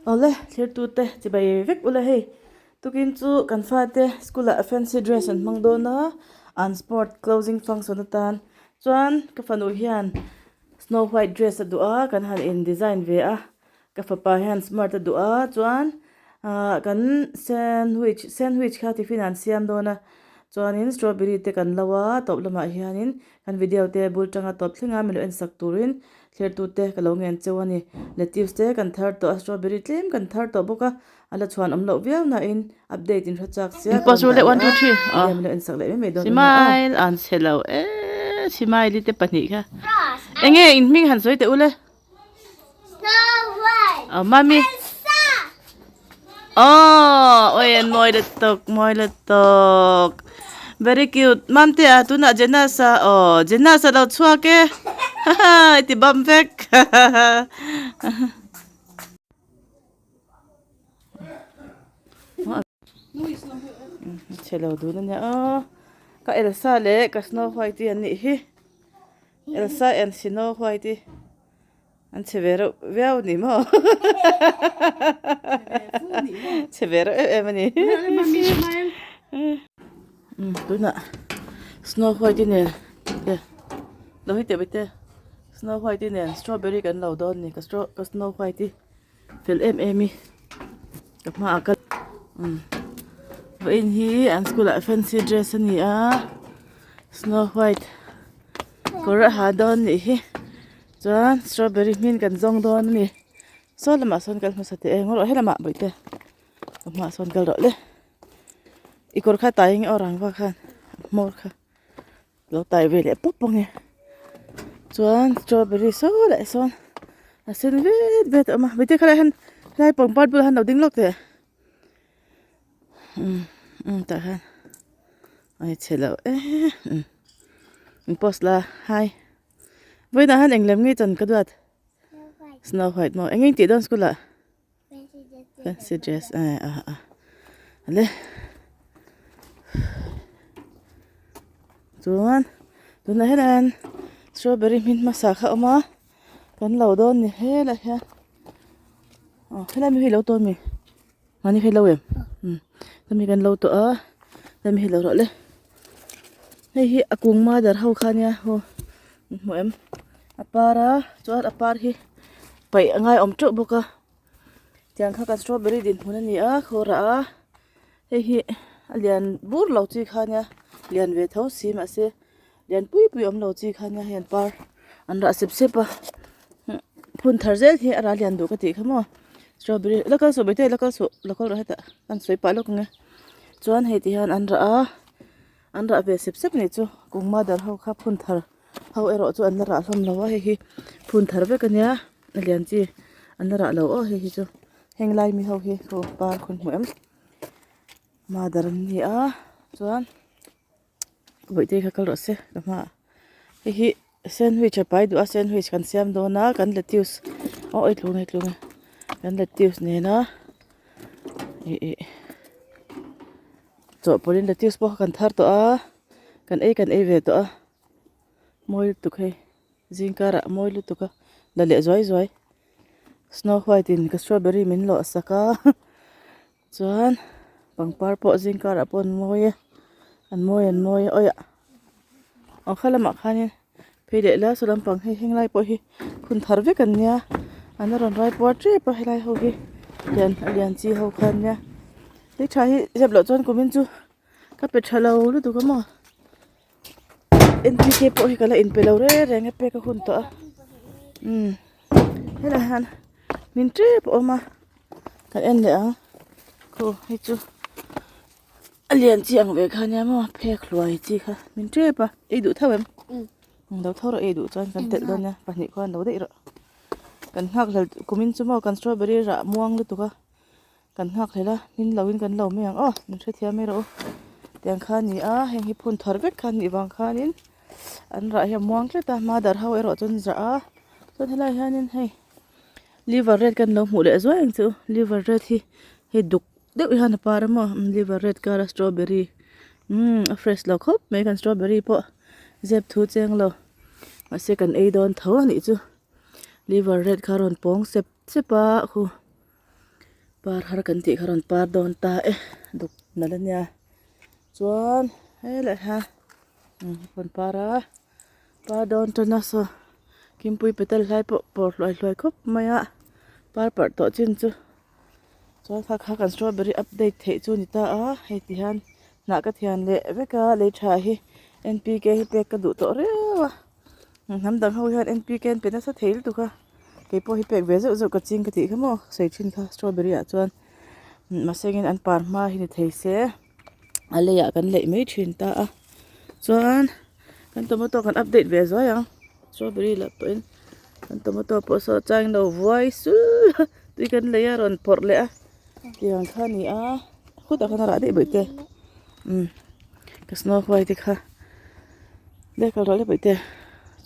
Awle thirtute chibai vek ula hei tukin chu kan fate school ah fancy dress an hmang dawn a an sport closing function atan chuan ka fanu hian snow white dress a duh a kan han in design ve a ka fapa hian smart a duh a chuan ahh kan sandwich sandwich kha tiffin ah an siam dawn a chuanin strawberry te kan lo a tawp lamah hianin kan video te bul tanga tawp thleng a milo en sak turin Thlertute ka lo ngen cheu a ni. Lettuce te kan thar tawh a, strawberry tlem kan thar tawh bawk a, a la chhuan awm loh viau nain update in hre chak sia ka rawn dah leh a, enge min lo ensak leh mai mai dawn ania aw. Smile an chhe lo e, smiley te pahnih kha. Enge in hming han sawi teh ule. Aw mami. Aw oi an mawi lutuk mawi lutuk very cute mamte ah tunah Jenas a aw Jenas a lo chhuak e haha i ti bam vek haha. Chhe lo dun ania aw ka Elsa leh ka Snow White hi an nih hi Elsa and Snow White hi. An chhe ve reuh viau a ni maw? Chhe ve reuh em em a ni. Tunah snow white nen lo hi teh bete snow white nen strawberry kan lo dawn a ni ka straw ka snow white hi fel em em i ka hmaah ka vawiin hi an school ah fancy dress a ni a snow white kawr a ha dawn a nih hi. Chuan strawberry hmin kan zawng dawn a ni saw lamah sawn kal hmasa teh eng rawh helamah bawihte ka hmaah sawn kal rawh le i kawr kha tai eng aw rangva khan hmawr kha lo tai ve leh pawp ang e chuan strawberry saw leh sawn a sen vet vet a awm a bawihte khalai hian helai pangpar bulah hian lo ding lawk teh umm umm tah hian a chhe lo em umm in post la hi. Vawiinah hian eng lem ngei chan ka duat? Snow White maw? Eng eng tih dawn school ah? Fancy dress eh ah ah ale chuan tunah hian hian strawberry hmin hmasa kha a awm a kan lo dawn ni helai hian aw helai mi hi lo tawn mi Mahni hi lo em umm hemi kan lo tawh a hemi hi lo rawh le hei hi a kung mother ho kha ania haw in hmu em a par a chuan a par hi paih a ngai awm teuh bawk a tiang kha kan strawberry dinhmun a ni a khawrah a hei hi a lian bur lo chi kha ania lian ve tho si mahse lian pui pui awm lo chi kha ania hei an par an rah sep sep a phun thar zel hi a rah lian duh ka tih kha maw strawberry la kal suh bete la kal suh la kal rawh hetah an sawi pah lawk ang e chuan hei ti hian an rah a an rah ve sep sep anih chu kum mother ho kha phun thar ho erawh chu an la rah hlawm lo a hei hi phun thar vek ania a lian chi an la rah lo aw hei hi chu heng lai mi ho hi khu par khun hmu em mother an ni a chuan. Bawihte kha kal rawh se ka hmaah hei hi sandwich a pai duh a sandwich kan siam dawn a kan lettuce aw ei tlung ei tlung e kan lettuce nena ih ih chawhpawlhin lettuce pawh kha kan thar tawh a kan ei kan ei ve tawh a mawi lutuk hei zingkarah mawi lutuk a la leh zuai zuai snow white in ka strawberry min lawh sak a. Chuan pangpar pawh zingkar ah pawh an mawi e an mawi an mawi e awiah aw kha lamah khanin phei leh la saw lampang hei henglai pawh hi phun thar vek an nia an la rawn rai puar tep a helai ho hi lian a lian chi ho kha an nia hei tha hi zep loh chuan kumin chu ka pe tha lo lutuk a maw N_p_k pawh hi ka la inpe lo reng reng a pek a hun tawh a umm helaiah hian hmin tep a awm a kan en leh ang khu hei chu a lian chi ang ve kha ania maw phek hluai chi kha hmin tep a ei duh tho em lo tho rawh ei duh chuan kan telh dawn nia pahnih khuan lo daih rawh kan nghak hlel kumin chu maw kan strawberry rah muang lutuk a. Kan nghak hlel a, min lo in kan lo mai ang aw, min hrethiam mai rawh u. Tiang kha a ni a, heng hi phun thar vek kha a nih vang khanin an rah hi a muang tlat a, mother ho erawh chuan an rah a, chuan helaiah hianin hei liver red kan lo hmuh leh zuai ang chu, liver red hi hei duk deuh hian a par a maw liver red kara strawberry umm a fresh lo khawp mai kan strawberry pawh zep thu cheng lo mahse kan ei dawn tho a nih chu liver red kha a rawn pawng sep sep a khu. Par har kan tih kha rawn par dawn ta e duk nalh ania chuan helai ha rawn par a par dawn tan a saw Kimpui petal hlai pawh pawr hluai hluai khawp mai a par parh tawh chin chu chuan kha kha kan strawberry update theih chu a ni ta a hei ti hian hnah ka thian leh vek a lei tha hi N P K hi pek ka duh tawh riau a hnam dang ho hian N P K an pe nasa thei lutuk a. Kei pawh hi pek ve zeuh zeuh ka ching ka tih kha maw sawi thin kha strawberry ah chuan mahse engin an par hma hi ni thei se a leiah kan leih mai thin ta a chuan kan tomato kan update ve zuai ang strawberry lah pawhin kan tomato pawh saw chang lo vuai sul a tui kan lei a rawn phawrh leh a tiang kha a ni a khutah khan a rah daih bawih te umm ka snow white te kha. Lehkha rawh le pawih te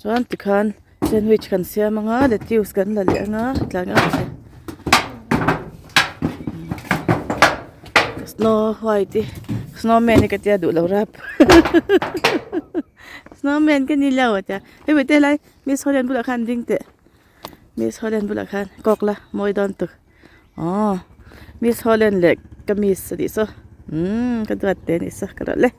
chuan tikhan sandwich kan siam anga lettuce kan la leh anga tlai ang che snow white hi snowman hi ka tia duh lo rap snowman ka ni lo a tia hei pawih te helai miss holland bulah khan ding teh miss holland bulah khan kawk la mawi dawn tuk aw miss holland leh ka miss a tih saw umm ka duat te a nih saw ka rawh le.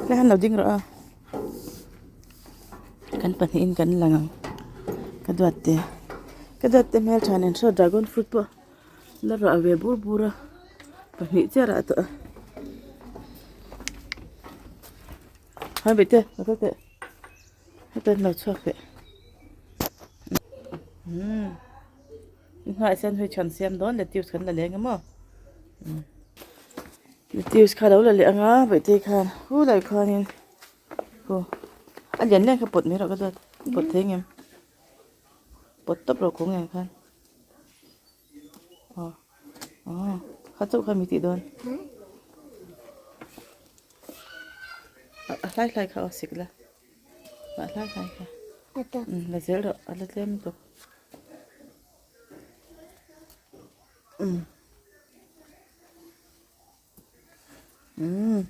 Tlai han lo ding rawh a kan pahnihin kan lang ang ka duat te ka duat te hmeltha nen hriat dragon fruit pawh la rah ve bur bur a pahnih chiah rah tawh a. Hai bete ka kal teh heta an lo chhuak leh umm hnuaiah hian hei chhan siam dawn lettuce kan la leng a maw lettuce kha a lo la leh ang a bawihte khan khulai khuanin aw a lian lian kha pawt mai rawh ka duat pawt thei ang em pawt tawp rawh kawng nen khan. Aw aw kha chauh kha mi tih dawn a hlai hlai kha aw sik la a hlai hlai kha um la zel rawh a la tlem lutuk um um.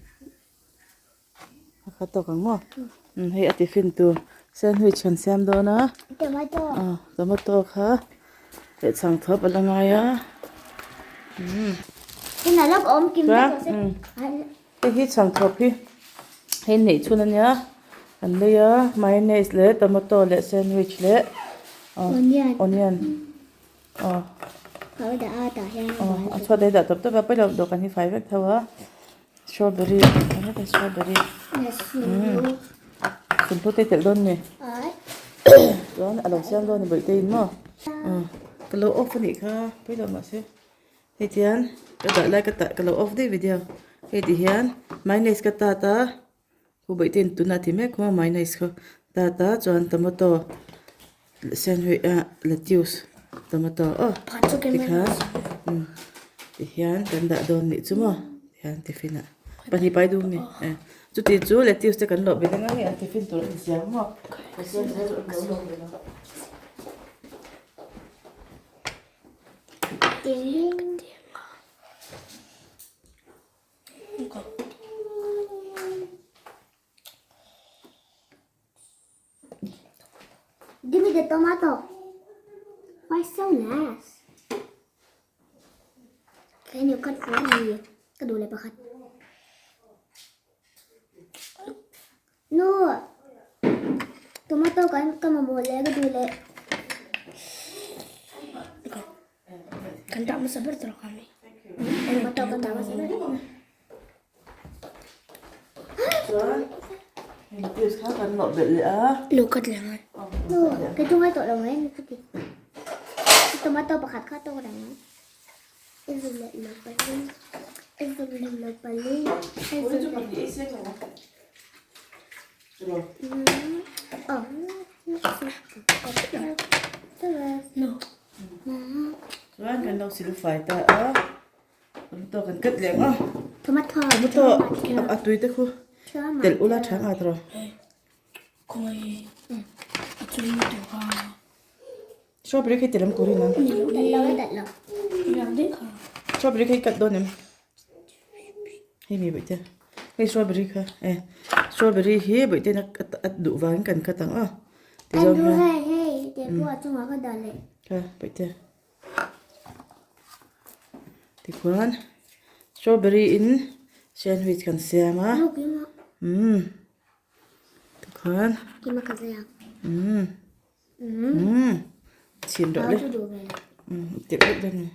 A khat tawk ang maw? Umm hei a tiffin tur sandwich kan siam dawn a. Tomato. Ah tomato kha leh chhang thawp a la ngai a. Umm. Hei lawk awm kim vek rawh se. Hei hi chhang thawp hi hei neih chhun a nia. An lei a mayonnaise leh tomato leh sandwich leh onion. Onion. Aw. Aw a chhuat a dah tawp tawp a pawi lo dawhkan hi fai vek tho a. Strawberry eng strawberry umm thawmhnaw te telh dawn ni chuan a lo siam dawn a ni bawihte in maw umm ka lo off a nih kha pawi lo mahse hei tihian ka dah lai ka tah ka lo off daih video hei ti hian mayonnaise ka tat a hu bawihte in tunah ti mek khaw mayonnaise khaw tat a chuan tomato sandwich ah lettuce tomato aw tikhan umm tihian kan dah dawn nih chu maw tihian tiffin ah pahnih pai dum ni eh chuti chu lettuce te kan lawh belh anga hei an tiffin tur a ni siam maw Give me the tomato. Why so less? Can you cut for me? Ka duh leh pakhat. No. Tomato kan ka mamawh leh ka duh leh. Kan dah hmasa ber tur kha mi. Tomato kan dah hmasa ber. Chuan lettuce kha kan lawh belh leh a. Lo cut leh ngai. No, kei chu ngai tawh lo mai ka ti. Tomato pakhat kha tawk reng ang. I zum leh lo pali. I zum leh lo pali. I zum leh. No. Chuan kan lo silfai ta a. Tomato kan cut leh ang a. Tomato. Tomato a tui te khu telh ula tha nghat rawh. Khawi a tui tur kha. Strawberry khi telh ang tur in ang. Telh lo telh lo. Telh deuh kha. Strawberry kha i cut dawn em? Hei mi bawihte hei strawberry kha e strawberry hi bawihte in a duh vangin kan cut ang aw ti zawng hian hei hei te pawh a chungah ka dah leh kha bawihte tikhuan strawberry in sandwich kan siam a umm tikhuan umm umm chhin rawh le umm tirh vek dawn a ni.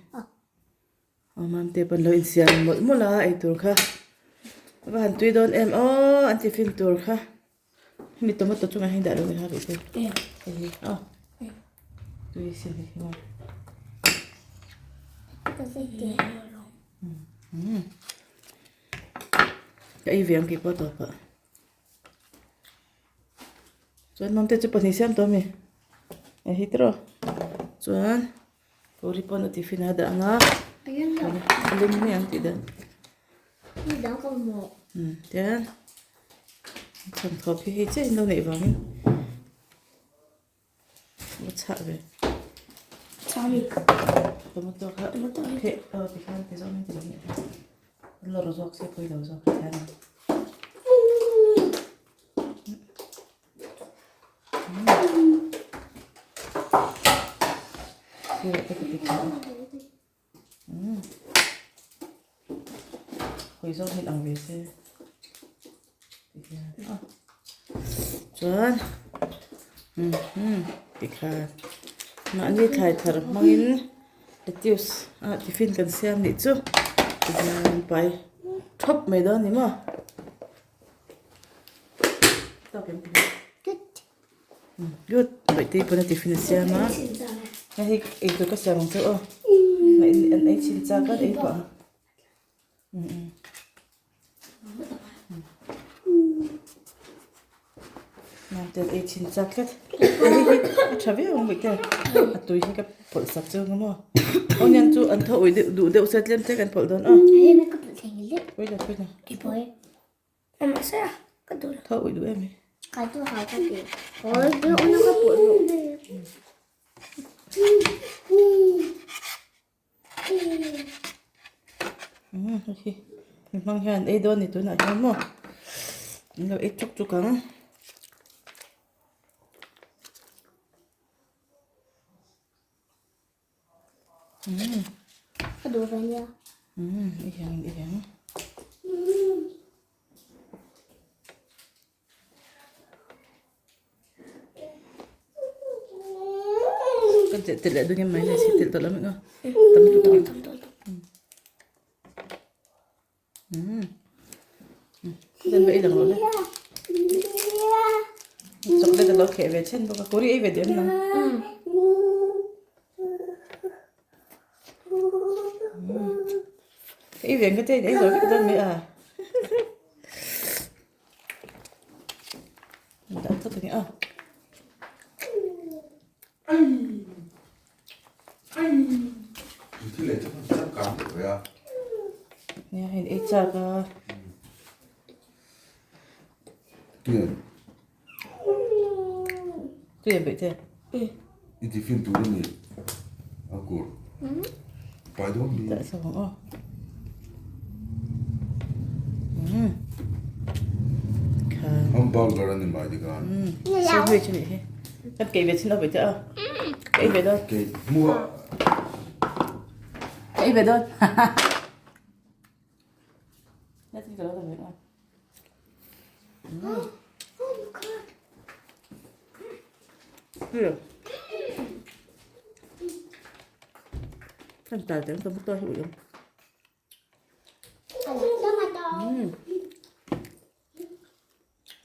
Aw Mamte pawn lo insiam mawlh mawlh a eitur kha a va han tui dawn em aw an tiffin tur kha hemi tomato chungah hian dah lo ni kha tih te hei hi aw tui siam hi maw ka ei ve ang keipawh tawp ah chuan Mamte chu pahnih siam tawh a mi hei hi tiraw chuan. Puri pawn a tiffin a dah ang a, a lum mai ang tih dan. Tian thawmhnaw khi hei chiah in lo neih vangin a chhah ve. Tomato kha heh aw tikhan ti zawng in ti lo nih kha. An lawr zawk se pawi lo zawk tian. Chuan tikhan mahni thlai thar hmangin lettuce ah tiffin kan siam nih chu tihian pai thawp mai dawn a ni maw. Good. Baihte pawn a tiffin a siam a. Hei hi eitur ka siam ang chu aw. An ei chin chak a ei pah ang. Naute an ei chin chak tlat. Hei hi a tha viau ang baihte. A tui hi ka pawlh sak chu ang maw. Onion chu an tho ui duh deuh se tlem tlem kan pawlh dawn aw. Pawi lo pawi lo. Tho ui duh em hi. Hei hmang hian ei dawn ni tunah hian maw an lo ei chuk chuk ang. Ka duh ve nia. I hiang i hiang. Kan chet tel leh dun em mai nei si tel tawh lo mai aw. Tam tu tak. Tam tawh lo. Kan va ei lang lo le. Chocolate a lo kheh ve chen bawk a. Kuri ei ve duh em nang? Ka ei ve ang ka tia in ei zawh vek dawn mai a. Dah phawt ang e aw. Nia hei ei chak a. Tui em beih che? I tiffin tur a ni a kur. Pai dawn mi. Dah sak ang aw. Hamburger a ni mai tikhan. Sandwich a nih hi. Kan keih ve chin aw beih che a. Ka ei ve dawn. Keih hmuah. Ka ei ve dawn. Ka lo ve dawn. Kan tal te ka to hi ui.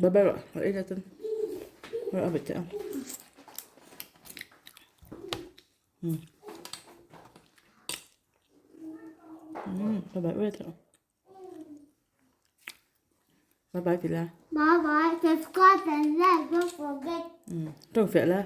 Bye bye rawh. Ei la chuan. Rawh a bet che ang. Bye bye rawh. Bye bye ti la. Bye bye. Subscribe and like. Don't forget. Tawng fiah la.